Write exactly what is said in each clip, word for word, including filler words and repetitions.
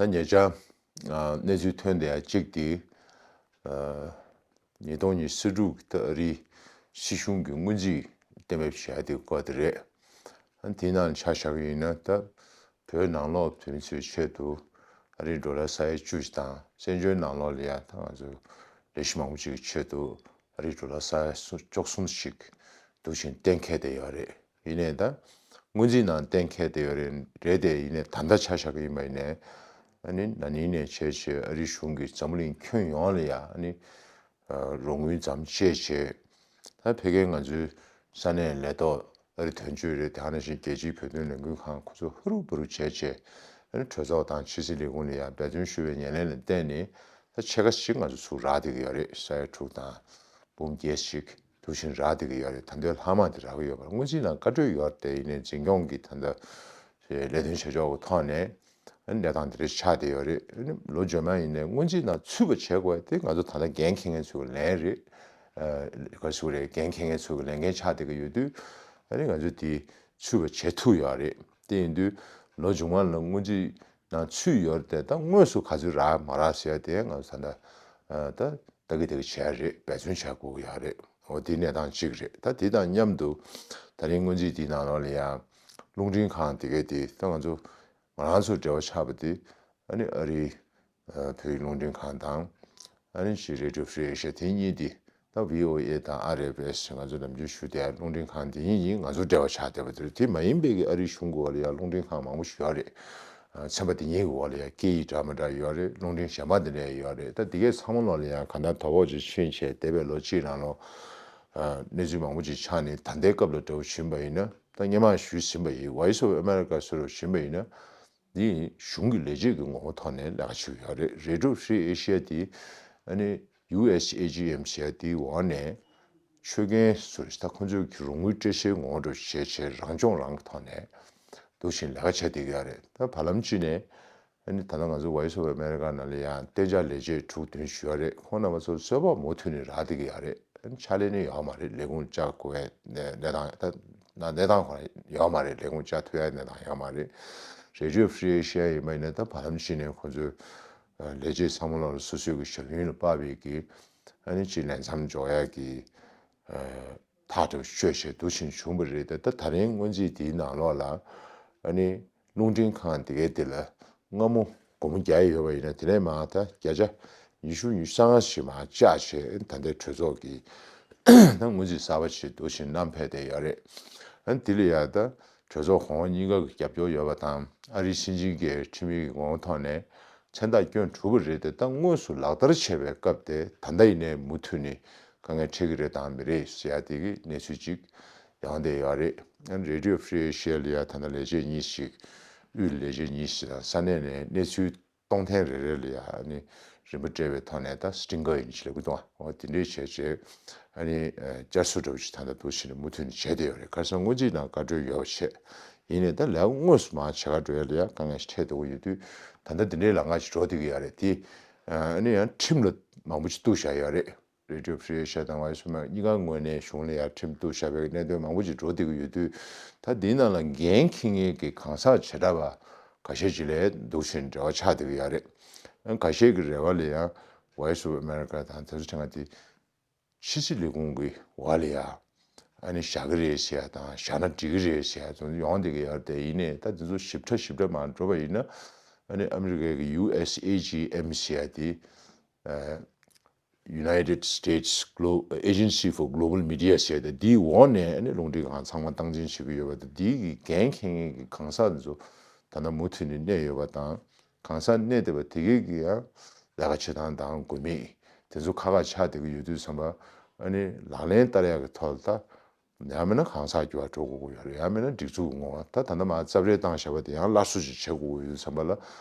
ད་ཉེ་ཆར་ཨ་གནས་ཚུལ་ཐོན་བསྡད་ཡ་གཅིག་དེ། ཨ་ཉིས་སྟོང་ཉི་ཤུ་རྩ་དྲུག་ད་ཨ་རིའི་སྲིད་གཞུང་གི་སྔོན་རྩིས་གཏན་འབེབས་བྱས་ཡ་དེ་སྐོར་དེ་རེད། ཨ་དེའི་ནང་ཆ་བཞག་གི་ཡིན་ན། ད་བོད་ནང་ལོགས་བོད་མི་ཚོའི་ཆེད་དུ་ཨ་རིའི་ཌོ་ལར་ས་ཡ་བཅུ་ཞིག་དང་། བཙན་བྱོལ་ནང་ལོགས་ལ་ཡ་ད་ང་ཚོ་ལས་གཞི་མང་པོ་ཅིག་གི་ཆེད་དུ་ཨ་རིའི་ཌོ་ལར་ས་ཡ་བཅུ་གསུམ་ཞིག་འདུག་བཞིན་གཏན་འཁེལ་བསྡད་ཡོད་རེད། ཡིན་ནའི་ད་སྔོན་རྩིས་ནང་གཏན་འཁེལ་བསྡད་ཡོད་རེད། རེད་དེ་ཡིན་ནའི་ད་ལྟ་ཆ་བཞག་གི་ཡིན་པ་ཡིན་ནའི། ཨ་ནི་ན་ནིང་ནས་བྱས་བྱས་ཨ་རིའི་གཞུང་གིས་འཛམ་བུ་གླིང་ཁྱོན་ཡོངས་ལ་ཡ་ཨ་ནི་རོགས་དངུལ་མཚམས་བཅད་བྱས། ད་ཕ་གིའི་ང་ཚོའི་ས་གནས་ལས་ཐོག་ཨ་རི་དོན་གཅོད་རེད། དེ་ནང་བཞིན་རྒྱལ་སྤྱིའི་བོད་དོན་ལས་འགུལ་ཁང་ཁོ་ཚོ་ཧུ་རུ་བུ་རུ་བྱས་བྱས། ཨ་ནི་གྲོས་ཚོགས་དང་ཕྱི་སྲིད་ལས་ཁུངས་ལ་ཡ་འབད་བརྩོན་ཞུ་བའི་ཉེར་ལེན་ལ་བརྟེན་ནས་ད་ཕྱེད་ཀ་ཞིག་ང་ཚོ་ཚུར་རག་བསྡད་ཀྱི་ཡོད་རེད། ས་ཡ་དྲུག་དང་འབུམ་བརྒྱད་ཞིག་འདུག་བཞིན་རག་བསྡད་ཀྱི་ཡོད་རེད། ད་ལྟའི་ལྷག་མ་དེ་རག་གི་ཡོད་པ་རེད། སྔོན་རྩིས་ནང་བཀའ་འཁྲོལ་ཡོད་རེད་དེ། ཡིན་ནའི་འཛིན་སྐྱོང་གི་ད་ལྟ་ལས་དོན་བྱེད་ཕྱོགས་ཀྱི་ཐོག་ནས་ཨ་ནི་གནས་སྟངས་དེ་འདྲ་ཆགས་བསྡད་ཡོད་རེད། ཨ་ནི་ལོ་རྗེས་མ་ཡིན་ནའི་སྔོན་རྩིས་ནང་ཚུད་པ་བྱེད་དགོས་དེ་ང་ཚོ་ད་ལྟ་འགན་འཁྱེར་མཁན་ཚོའི་ལན་རེད། ཨ་ག་ཟེར་རེད། འགན་འཁྱེར་མཁན་ཚོའི་ལས་འགན་ཆགས་བསྡད་ཀྱི་ཡོད་དུས། ཨ་ནི་ང་ཚོ་དེ་ཚུད་པ་བྱེད་ཐུབ་ཡོད་རེད། དེ་ཡིན་དུས་ལོ་མཇུག་མ་ལ་སྔོན་རྩིས་ནང་ཚུད་ཡོད་རེད་དེ། ད་དངོས་སུ་ག་ཚོད་རག་མ་རག་ཟེར་ཡ་དེ་ང་ཚོ་ད་ལྟ་ཨ་ད་ལྟ་གི་ལྟ་གི་བྱས་རེད། འབད་བརྩོན་བྱ་དགོས་ཀྱི་ཡོད་རེད། འོ་དེ་གནས་སྟངས་གཅིག་རེད། ད་དེ་དང་མཉམ་དུ་ད་རིང་སྔོན་རྩིས་དེའི་ནང་ལོགས་ལ་ཡང་རླུང་འཕྲིན་ཁང་དེ་གའི་དེ་ད་ང་ཚོ་ང་རང་ཚོ་འབྲེལ་བ་ཆགས་པ་དེ་ཨ་ནི་ཨ་རིའི་ཨ་བོད་ཡིག་རླུང་འཕྲིན་ཁང་དང་། ཨ་ནི་ཅིག་Radio Free Asia། དེ་གཉིས་དེ་ད་V O A དང་R F S ང་ཚོ་ནམ་རྒྱུན་ཞུ་བསྡད་རླུང་འཕྲིན་ཁང་དེ་གཉིས་ཡིན། ང་ཚོ་འབྲེལ་བ་ཆགས་བསྡད་པ་དེ་རེད། དེ་མ་ཡིན་པའི་གི་ཨ་རིའི་གཞུང་གི་འོག་ལ་ཡང་རླུང་འཕྲིན་ཁང་མང་པོ་ཞིག་ཡོད་རེད། ཨ་ཚན་པ་དེ་གཉིས་ཀྱི་འོག་ལ་ཡང་སྐད་ཡིག་འདྲ་མི་འདྲ་ཡོད་རེད། རླུང་འཕྲིན་གཞན་པ་དེ་འདྲ་ཡོད་རེད། ད་དེ་གའི་ཚང་མ་ལོག་ལ་ཡང་གང་ལྟར་དོ་ཕོག་ཅིག་ཕྱིན་བྱས། འདས་པའི་ལོ་གཅིག་ནང་ལོགས་ཨ་གནས་ཚུལ་མང་པོ་ཅིག་ཆགས་ནས། ད་ལྟའི་སྐབས་ལ་འདྲ་བོ་ཕྱིན་པ་ཡིན་ན། ད་སྔོན་མ་ཞུས་ཟིན་པ་ཡིན། Voice of America ཟེར་བ་ཕྱིན་པ་ཡིན་ན། འདི་གཞུང་གི་ལས་བྱེད་ཀྱི་ངོ་བོ་ཐོག་ནས་ལས་ཀ་བྱེད་ཀྱི་ཡོད་རེད། Radio Free Asia དེ་ཨ་ནི་U S A G M ཟེར་ཡ་དེའི་འོག་ནས་ཆོད་མཁན་ཚོས་ད་ཁོང་ཚོའི་གི་རོགས་དངུལ་སྤྲད་བྱའི་ངོ་བོ་འདྲ་བྱས་བྱས། རང་སྦྱོང་རང་གི་ཐོག་ནས་འདུག་བཞིན་ལས་ཀ་བྱས་བསྡད་ཀྱི་ཡོད་རེད། ད་བར་ལམ་གཅིག་ནས་ཨ་ནི་ད་ལྟ་ང་ཚོ་Voice of America ནང་ལ་ཡང་གཏན་འཇགས་ལས་བྱེད་དྲུག་བདུན་ཞིག་ཡོད་རེད། ཁོང་རྣམ་པ་ཚོ་ཚོད་དཔག་མུ་མཐུད་ནས་རག་བསྡད་ཀྱི་ཡོད་རེད། ཕྱག་ལས་ནི་ཡོད་མ་རེད། ལས་ཁུངས་བཅའ་དགོས་པའི་གནས་གནས་སྟངས། ད་ན་གནས་སྟངས་ཁོ་ན་ཡོད་མ་རེད། ལས་ཁུངས་བཅའ་ཐུབ་ཡ་གནས་སྟངས་ཡོད་མ་རེད། Radio Free Asia ཡིན་པ་ཡིན་ན་ད་བར་ལམ་ཞིག་ནས་ཁོ་ཚོའི་ཨ་ལས་བྱེད་ཚང་མ་ལོག་ལ་སོ་སོའི་གི་ཞབས་ཞུ་ལ་དཔག་པའི་གི་ཨ་ནི་ཅིག་ལས་མཚམས་འཇོག་ཡ་གི་ཨ་ཐག་གྲོ་ཤོད་བྱས་འདུག་བཞིན་བྱུང་བ་རེད། ད་ད་ད་རིང་སྔོན་རྩིས་དེའི་ནང་ལོགས་ལ་ཨ་ནི་རླུང་འཕྲིན་ཁང་དེ་གའི་དེ་ལ་སྔ་མོ་སྒོར་མོ་བརྒྱབ་ཡོད་པ་ཡིན་ན། དེ་ནས་མར་ད་བརྒྱ་ཆ་ཉི་ཤུ་ཉི་ཤུ་རྩ་ལྔ་ཞིག་མར་བཅག་བྱས། ད་ལྟའི་གྲོས་ཚོགས་ཀྱི་ད་སྔོན་རྩིས་གསར་པ་ཞིག་འདུག་བཞིན་བསྣམས་ཕེབས་བསྡད་ཡོད་རེད། ཨ་ནི་དེ་ལ་ཡ་ད་གྲོས་ཚོགས་གོང་འོག་གཉིས་ཀ་གི་རྒྱབ་སྐྱོར་ཡོད་པ་དང་། ཨ་རིའི་སྲིད་འཛིན་གྱི་ཁྲིམས་ཡིག་གི་ངོ་བོ་ཐོག་ནས་མཚན་རྟགས་བསྐྱོན་གྲུབ་པ་རེད་དེ། ད་དངོས་སུ་ལག་བསྟར་བྱས་པའི་སྐབས་དེ་ད་ལྟ་ཡིན་ནའི་མུ་མཐུད་ནས་དཀའ་ངལ་འཕྲད་ཀྱི་རེད་དང་མི་རེད་ཟེར་ཡ་དེ་གི་གནས་ཚུལ་ཅིག་ཡོང་བསྡད་ཡོད་རེད། ཨ་ནི་Radio Free Asia ལ་ཡ་ད་ལྟ་ལས་བྱེད་གཉིས་ཤིག་དབུས་ལས་བྱེད་གཉིས་ཤིག་དང་ས་གནས་ནས་གནས་ཚུལ་གཏོང་ཐེངས་རེ་རེ་ལ་ཡ་ཨ་ནི་རིན་པ་སྤྲད་པའི་ཐོག་ནས་ད་སི་ཊིང་ག་ཡིན་ཅིག་ལབ་ཀྱི་འདུག་འོ་དེ་འདྲའི་བྱས་བྱས་ཨ་ནི་ཨ་བསྐྱར་གསོ་འདྲ་བོ་ཞིག་ད་ལྟ་འདུག་བཞིན་མུ་མཐུད་ནས་བྱས་བསྡད་ཡོད་རེད། ཁ་སང་སྔོན་རྩིས་ནང་བཀའ་འཁྲོལ་ཡོད་པ་བྱས། ཡིན་ནའི་ད་ལས་ཀ་དངོས་སུ་མར་བྱེད་ག་འགྲོ་ཡ་ལ་ཡ་དཀའ་ངལ་ཞིག་འཕྲད་བསྡད་ཀྱི་ཡོད་དུས། ད་ལྟ་འདི་འདྲའི་ལམ་ཁ་ཞིག་འགྲོ་བསྡད་ཀྱི་ཡོད་རེད། དེ་ཨ་ནི་ཡང་ཁྲིམས་ལ་མང་པོ་ཞིག་གཏུགས་བཞག་ཡོད་རེད། Radio Free Asia དང་Voice of America གཉིས་ཀ་ངོས་ནས་གཞུང་ལ་ཡ་ཁྲིམས་གཏུགས་བཞག་པའི་གནད་དོན་མང་པོ་ཅིག་འགྲོ་བསྡད་ཀྱི་ཡོད་དུས། ད་འདིའི་ནང་ལ་འགན་འཁྱེར་མཁན་གྱི་གང་ཟག་བྱེ་བྲག་པ་ཁ་ཤས་ཅིག་ལ་འདུག་བཞིན་འབྲེལ་བ་ཆགས་བསྡད་ཀྱི་ཡོད་རེད། ཁ་ཤས་ཀྱི་རེ་བ་ལ་ཡང་Voice of America དང་དེ་ཚོ་ཆ་ང་དེ་ཕྱི་སྲིད་ལས་ཁུངས་ཀྱི་འོག་ལ་ཡ་ཨ་ནི་བཞག་གི་རེད་ཟེར་ཡ་དང་། བཞག་ན་འགྲིག་གི་རེད་ཟེར་ཡ་ཚོ་ཡོང་བསྡད་ཀྱི་ཡོད་རེད་དེ། ཡིན་ནའི་ད་འདི་ཚོ་ཞིབ་ཕྲ་ཞིབ་ཕྲ་མར་འགྲོ་བ་ཡིན་ན། ཨ་ནི་ཨ་མི་རི་ཀའི་གི་U S A G M ཟེར་ཡ་དེ། ཨ། United States Glo- Agency for Global Media ཟེར་ཏེ། འདིའི་འོག་ནས་ཨ་ནི་རླུང་འཕྲིན་ཁང་ཚང་མ་སྟངས་འཛིན་བྱེད་ཀྱི་ཡོད་པ་དང་། འདིའི་གི་འགན་འཁྱེར་མཁན་གྱི་གང་ཟག་འདི་ཚོ་ད་ལྟ་མུ་མཐུད་ནས་གནས་ཡོད་པ་དང་། གང་ཟག་གནས་བསྡད་པ་དེ་གའི་གི་ཡང་ལས་ཀ་བྱེད་སྟངས་དང་དགོས་མེད་དེ་ཚོ་ཁག་ཁག་ཆགས་བསྡད་ཀྱི་ཡོད་དུས་ཙམ་པ། ཨ་ནི་ལག་ལེན་བསྟར་ཡག་གི་ཐོག་ལ་ད། ཡང་མིན་ན་གང་ཟག་འགྱུར་བ་འགྲོ་དགོས་ཀྱི་ཡོད་རེད། ཡང་མིན་ན་སྒྲིག་འཛུགས་ཀྱི་ངོ་བོ། ད་ད་ལྟ་མར་རྩབ་རལ་བཏང་བཞག་པ་དེ་ཡང་སླར་གསོ་ཅིག་བྱེད་དགོས་ཀྱི་ཡོད་དུས་ཙམ་པ་ལ།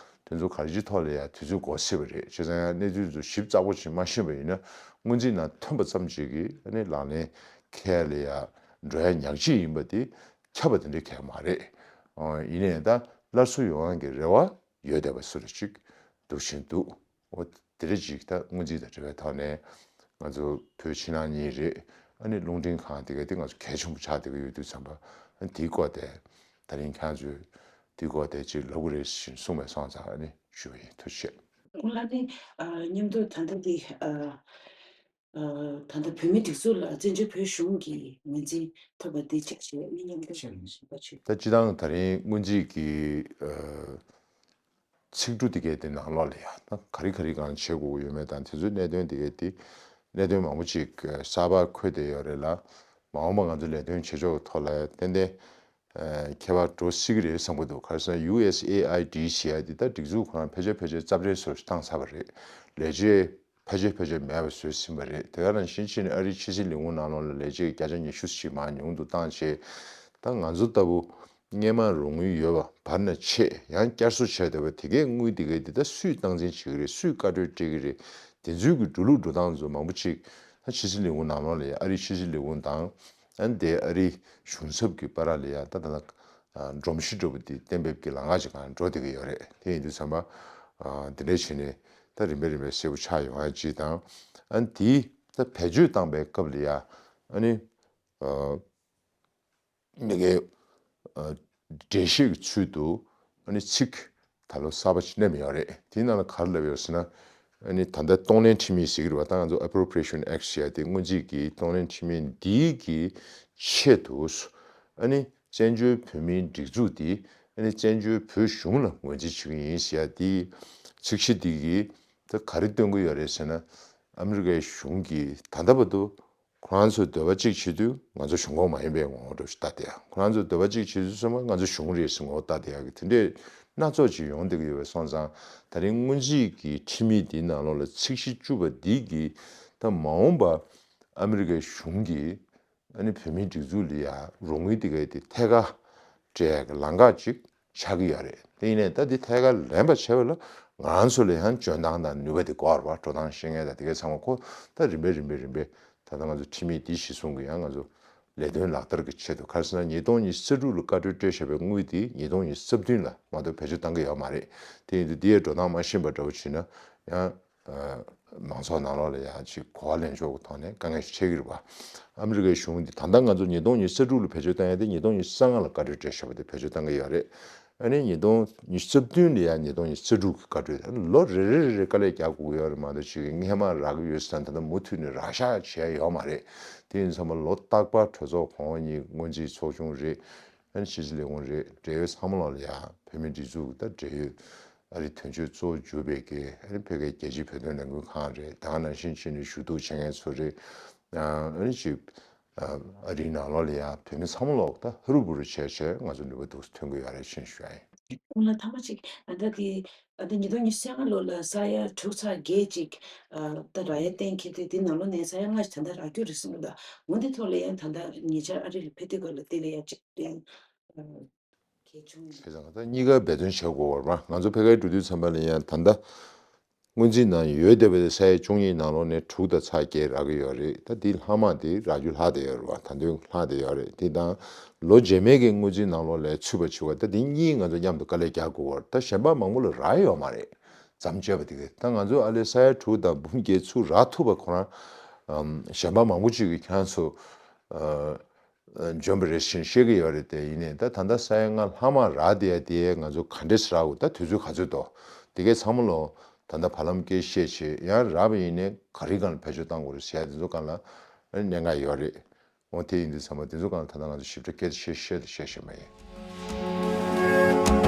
དེ་ཚོ་ག་རེ་ཅིག་ཐོག་ལ་ཡང་དུས་ཚོད་འགོར་སྲིད་པ་རེད། བྱས་ཙང་ཡང་གནས་ཚུལ་ཚོ་ཞིབ་ཚགས་པོ་ཅིག་མ་ཤེས་པ་ཡིན་ན། སྔོན་རྩིས་ནང་ཐོན་པ་ཙམ་ཅིག་གིས་ཨ་ནི་ལག་ལེན་འཁེལ་ལ་ཡང་འགྲོ་ཡ་ཉག་གཅིག་ཡིན་པ་དེ་ཁྱབ་པ་དེ་འདྲ་གང་ཡང་མ་རེད། ཨོ། ཡིན་ནའི་ད་སླར་གསོ་ཡོང་ཡ་གི་རེ་བ་ཡོད་བསྡད་པ་བཟོ་འདྲ་ཅིག་འདུག་བཞིན་འདུག་འོ་དེ་འདྲ་ཅིག་ད་སྔོན་རྩིས་དང་འབྲེལ་བའི་ཐོག་ནས་ང་ཚོ་བོད་ཕྱི་ནང་གཉིས་རེད། ཨ་ནི་རླུང་འཕྲིན་ཁང་དེ་ག་དེ་ང་ཚོ་གལ་ཆེན་པོ་ཆགས་བསྡད་ཀྱི་ཡོད་དུས་ཙམ་པ། ཨ་ནི་དེའི་སྐོར་དེ་ད་རིང་ཁྱེད་ཚོས་དེའི་སྐོར་དེ་ཅིག་ལབ་དགོས་རེད་ཟེར་གསུངས་པས་སོང་ཙང་། ཨ་ནི་ ཞུ་བ་ཡིན། ཐུགས་རྗེ་ཆེ། ཁོང་ལ་ནི་ཨ་མཉམ་དུ་ད་ལྟ་འདི་ཨ་ཨ་ད་ལྟ་བོད་མིའི་སྒྲིག་འཛུགས་ལ་བཙན་བྱོལ་བོད་གཞུང་གི་ངོས་འཛིན་ཐོབ་པ་འདི་ཆ་བཞག་ནི་མཉམ་དུ་ཞུ་བ་ཞུ་བ་ཆེ། ད་སྤྱི་བཏང་ད་རིང་སྔོན་རྩིས་ཀྱི་ཨ་ཚིག་འབྲུ་དེ་གའི་དེ་ནང་ལོགས་ལ་ཡང་ད་ག་རེ་ག་རེ་གང་བྱེད་དགོས་ཀྱི་ཡོད་མེད་དང་དེ་ཚོའི་གནད་དོན་དེ་གའི་དེ་གནད་དོན་མང་པོ་ཅིག་གསར་པ་འཁོད་བསྡད་ཡོད་རེད་ལ། མ་འོངས་པ་ང་ཚོ་ལས་དོན་བྱེད་ཕྱོགས་ཀྱི་ཐོག་ལ་ཏན་ཏན་ཁྱད་པར་འགྲོ་སྲིད་ཀྱི་རེད་བསམ་གྱི་འདུག་ག་རེ་ཟེར་ན་ཡུ་ཨེས་ཨེ་ཨའི་ཌི་ཟེར་ཡ་དེ་ད་སྒྲིག་འཛུགས་ཁོ་རང་ཕལ་ཆེར་ཕལ་ཆེར་རྩབ་ཧྲལ་བཟོ་བཏང་ཚར་བ་རེད། ལས་བྱེད་ཕལ་ཆེར་ཕལ་ཆེར་མེད་པ་བཟོས་ཟིན་པ་རེད། དེ་ག་ནང་བཞིན་བྱས་ནས་ཨ་རིའི་ཕྱི་སྲིད་ལས་ཁུངས་ནང་ལོགས་ལ་ལས་བྱེད་བརྒྱ་ཆ་ཉི་ཤུ་ཞིག་མར་ཉུང་དུ་བཏང་བྱས། ད་ང་ཚོ་ལྟ་བུ་སྔས་མ་རོགས་དངུལ་ཡོད་པ་བར་ན་ཆད་ཡང་བསྐྱར་གསོ་བྱས་བསྡད་པ་དེ་གའི་དངུལ་དེ་གའི་དེ་ད་སུས་སྟངས་འཛིན་བྱེད་ཀྱི་རེད། སུས་བཀའ་འཁྲོལ་སྤྲད་ཀྱི་རེད། དེ་ཚོའི་གི་འགྲོ་ལུགས་འགྲོ་སྟངས་ཚོ་མང་པོ་ཅིག་ད་ཕྱི་སྲིད་ལས་ཁུངས་ནང་ལོགས་ལ་ཡ་ཨ་རིའི་ཕྱི་སྲིད་ལས་ཁུངས་དང་ཨ་ནི་དེ་ཨ་རིའི་གཞུང་ཚབ་ཀྱི་བར་ལ་ཡ་ད་ད་ད་སྒྲོམ་གཞི་འདྲ་པོ་དེ་གཏན་འབེབས་ཀྱི་ལམ་ཁ་ཅིག་གང་འགྲོ་བསྡད་ཀྱི་ཡོད་རེད། དེ་ཡིན་དུས་ཙམ་པ་དེ་འདྲས་བྱས་ནས་ད་རིམ་པས་རིམ་པས་གསལ་པོ་ཆགས་ཡོང་ཡ་ཅིག་དང་། ཨ་ནི་དེ་ད་བེད་སྤྱོད་བཏང་པའི་སྐབས་ལ་ཡ་ཨ་ནི། མི་སྒེར་འགྲེལ་བཤད་ཀྱི་ཚུལ་དུ་ཨ་ནི་ཚིག་ད་ལོ་གསར་པ་ཅིག་བསྣན་ཡོད་རེད། དེའི་ནང་ལ་ག་རེ་ལབ་ཡོད་ཟེར་ན། ཨ་ནི་ད་ལྟ་གཏོང་ལེན་ཁྲིམས་ཡིག་ཟེར་གྱི་རེད་པ། ད་ང་ཚོ་Appropriation Act ཟེར་ཡ་དེ་སྔོན་རྩིས་ཀྱི་གཏོང་ལེན་ཁྲིམས་ཡིག་འདིའི་གི་ཆེད་དུ་ཨ་ནི་བཙན་བྱོལ་བོད་མིའི་སྒྲིག་འཛུགས་འདི་ཨ་ནི་བཙན་བྱོལ་བོད་གཞུང་ལ་ངོས་འཛིན་བྱེད་ཀྱི་ཡིན་ཟེར་ཡ་དེའི་ཚིག་གཞི་འདི་གིས་ད་ག་རེ་སྟོན་གྱི་ཡོད་རེད་ཟེར་ན། ཨ་མི་རི་ཀའི་གཞུང་གིས་ད་ལྟ་བར་དུ། ཁོ་རང་ཚོས་འདོད་པ་གཅིག་བྱེད་དུས་ང་ཚོ་གཞུང་ཁོངས་མ་ཡིན་པའི་ངོ་བོ་འདྲ་ཞིག་ལྟ་བསྡད་ཡ། ཁོ་རང་ཚོས་འདོད་པ་གཅིག་བྱེད་དུས་ཚང་མ་ང་ཚོ་གཞུང་རེད་ཟེར་ངོ་བོ་ལྟ་བསྡད་ཡ་གི་དེ་འདྲས་སྣ་ཚོགས་ཅིག་ཡོང་བསྡད་ཀྱི་ཡོད་པ་སོང་ཙང་། ད་རིང་སྔོན་རྩིས་ཀྱི་ཁྲིམས་ཡིག་འདིའི་ནང་ལོགས་ལ་ཚིག་གཞི་བཅུ་པ་འདི་གིས་ད་མ་འོངས་པ་ཨ་མི་རི་ཀའི་གཞུང་གིས་ཨ་ནི་བོད་མིའི་སྒྲིག་འཛུགས་ལ་ཡ་རོགས་དངུལ་དེ་གའི་དེ་ཐད་ཀར་སྤྲད་ཡ་གི་ལམ་ཁ་ཅིག་ཆགས་ཀྱི་ཡོད་རེད། དེ་ཡིན་ནའི་ད་འདི་ཐད་ཀར་ལེན་པ་བྱེད་པ་ལ་ང་རང་ཚོ་ལ་ཡང་འཇོན་ཐང་དང་ནུས་པ་དེ་དགོས་རེད་པ། འགྲོ་སྟངས་ཤེས་མཁན་དང་དེ་གའི་ཚང་མ་ཁོ་ད་རིམ་པས་རིམ་པས་རིམ་པས་ད་ལྟ་ང་ཚོ་ཁྲིམས་ཡིག་འདི་གཞི་བཟུང་གི་ཡང་ང་ཚོ་ལས་དོན་ལག་བསྟར་གྱི་ཆེད་དུ། ག་རེ་ཟེར་ན་ཉིས་སྟོང་ཉི་ཤུ་རྩ་དྲུག་ལ་བཀའ་འཁྲོལ་སྤྲད་བཞག་པའི་དངུལ་དེ་ཉིས་སྟོང་ཉི་ཤུ་རྩ་བདུན་ལ་མ་གཏོགས་བེད་སྤྱོད་བཏང་གི་ཡོད་མ་རེད། དེ་ཡིན་དུས་འདི་ཡའི་འགྲོ་སྟངས་མ་ཤེས་པ་འདྲ་བོ་བྱས་ན་ཡང་། མང་ཚོགས་ནང་ལོགས་ལ་ཡང་ཅིག་གོ་བ་ལེན་ཕྱོགས་ཀྱི་ཐོག་ནས་དཀའ་ངལ་ཞིག་འཕྲད་ཀྱི་རེད་པ། ཨ་མི་རི་ཀའི་གཞུང་འདི་ད་ལྟ་ང་ཚོ་ཉིས་སྟོང་ཉི་ཤུ་རྩ་དྲུག་ལ་བེད་སྤྱོད་བཏང་ཡ་དེ་ཉིས་སྟོང་ཉི་ཤུ་རྩ་ལྔ་ལ་བཀའ་འཁྲོལ་སྤྲད་བཞག་པ་དེ་བེད་སྤྱོད་བཏང་གི་ཡོད་རེད། ཨ་ནི་ཉིས་སྟོང་ཉི་ཤུ་རྩ་བདུན་ལ་ཡང་ཉིས་སྟོང་ཉི་ཤུ་རྩ་དྲུག་གི་བཀའ་འཁྲོལ་དེ་ལོ་རེ་རེ་རེ་རེ་དཀའ་ལས་རྒྱག་དགོས་ཀྱི་ཡོད་རེད་མ་གཏོགས་ཅིག་སྔས་མ་རག་གི་ཡོད་ཟེར་ན་ད་ལྟ་མུ་མཐུད་ནས་རག་ཤག་བྱས་ཡོད་མ་རེད། དེ་ཡིན་ཙང་མ་ལོ་རྟག་པར་གྲོས་ཚོགས་གོང་འོག་གཉིས་སྔོན་རྩིས་ཚོགས་ཆུང་རེད། ཨ་ནི་ཕྱི་སྲིད་ལས་ཁུངས་རེད། འབྲེལ་ཡོད་ཚང་མ་ལོག་ལ་ཡ་བོད་མིའི་སྒྲིག་འཛུགས་ད་འབྲེལ་ཡོད་ཨ་རི་དོན་གཅོད་གཙོ་བོ་གྱུར་པའི་གི་ཨ་ནི་ཕ་གིའི་རྒྱལ་སྤྱིའི་བོད་དོན་ལས་འགུལ་ཁང་རེད། ད་ག་ནང་བཞིན་བྱས་ནས་ཞུ་གཏུག་བྱེད་མཁན་ཚོ་རེད། ཨ་ནི་ཅིག་ཨ་རིའི་ནང་ལོགས་ལ་ཡ་བོད་མི་ཚང་མ་ལོག་ད་ཧ་རུ་བུ་རུ་བྱས་བྱས་ང་ཚོ་ནུས་པ་འདུག་སེ་ཐོན་གི་ཡོད་རེད་ཅེས་ཞུ་ཡ་ཡིན། ཁོང་ལ་ཐ་མ་ཅིག་ཨ་ད་དེ་ཨ་ད་ཉིས་སྟོང་ཉི་ཤུ་རྩ་ལྔ་ལོ་ལ་ས་ཡ་དྲུག་ཚེག་བརྒྱད་ཅིག་ཨ་ད་རག་ཡ་གཏན་འཁེལ་ཏེ་དེ་ནང་ལོགས་ནས་ས་ཡ་ལྔ་ཞིག་ད་ལྟ་རག་རྒྱུ་རེད་གསུངས་འདུག་འོ་འདི་ཐོག་ལ་ཡང་ད་ལྟ་ཉེ་ཆར་ཨ་རི་ལ་ཕེབས་དུས་སྐབས་ལ་དེ་ལ་ཡ་ཅིག་ཡང་ཨ་གལ་བྱུང་། བྱས་ཙང་ད་གཉིས་ཀ་འབད་བརྩོན་བྱེད་དགོས་པ་རེད་པ། ང་ཚོ་ཕ་གིར་འགྲོ་དུས་ཙམ་པ་ལ་ཡང་ད་ལྟ་སྔོན་རྩིས་ནང་ཡོད་བསྡད་པ་དེ་ས་ཡ་བཅུ་གཉིས་ནང་ལོགས་ནས་དྲུག་དང་ཚེག་བརྒྱད་རག་གི་ཡོད་རེད། ད་དེའི་ལྷག་མ་དེ་རག་རྒྱུ་ལྷག་བསྡད་ཡོད་རེད་པ། ད་དུང་ལྷག་བསྡད་ཡོད་རེད། དེ་དང་ལོ་རྗེས་མའི་གི་སྔོན་རྩིས་ནང་ལོགས་ལ་ཚུད་པ་བྱེད་དགོས། ད་དེ་གཉིས་ང་ཚོ་མཉམ་དུ་དཀའ་ལས་རྒྱག་དགོས་པ་རེད། ད་གཞན་པ་མང་པོ་ལ་རག་ཡོད་མ་རེད། མཚམས་བཅད་པ་དེ་ག་ད་ང་ཚོ་ཨ་ལས་ས་ཡ་དྲུག་དང་འབུམ་བརྒྱད་ཚུར་རག་ཐུབ་པ་ཁོ་རང་ཨམ་གཞན་པ་མང་པོ་ཅིག་གིས་ཁྱེད་རང་ཚོ་ཨ་འཇོན་པ་རེད་ཅེས་བཤད་ཀྱི་ཡོད་རེད་དེ། ཡིན་ནའི་ད་ད་ལྟ་ས་ཡ་ལྔ་ལྷག་མ་རག་བསྡད་ཡ་དེ་ང་ཚོ་ག་འདྲས་རག་དགོས། ད་དུས་ཚོད་ག་ཚོད་འདུག་དེ་གའི་ཚང་མ་ལོ་ད་ལྟ་བར་ལམ་སྐད་བཤད་བྱས་ཡང་རག་པ་ཡིན་ནའི་ག་རེ་སྒང་ལ་བེད་སྤྱོད་གཏང་དགོས་རེད་ཟེར་ཡ་དེ་ཚོ་སྒང་ལ་གནད་འགག་ཡོད་རེད། འོ་དེ་ཡིན་དུས་ཙམ་པ་དེ་ཚོ་སྒང་ལ་ད་ལྟ་ང་ཚོ་ཞིབ་ཕྲ་སྐད་ཆ་བཤད་བཤད་དང་བཤད་བཤད་མ་ཡིན།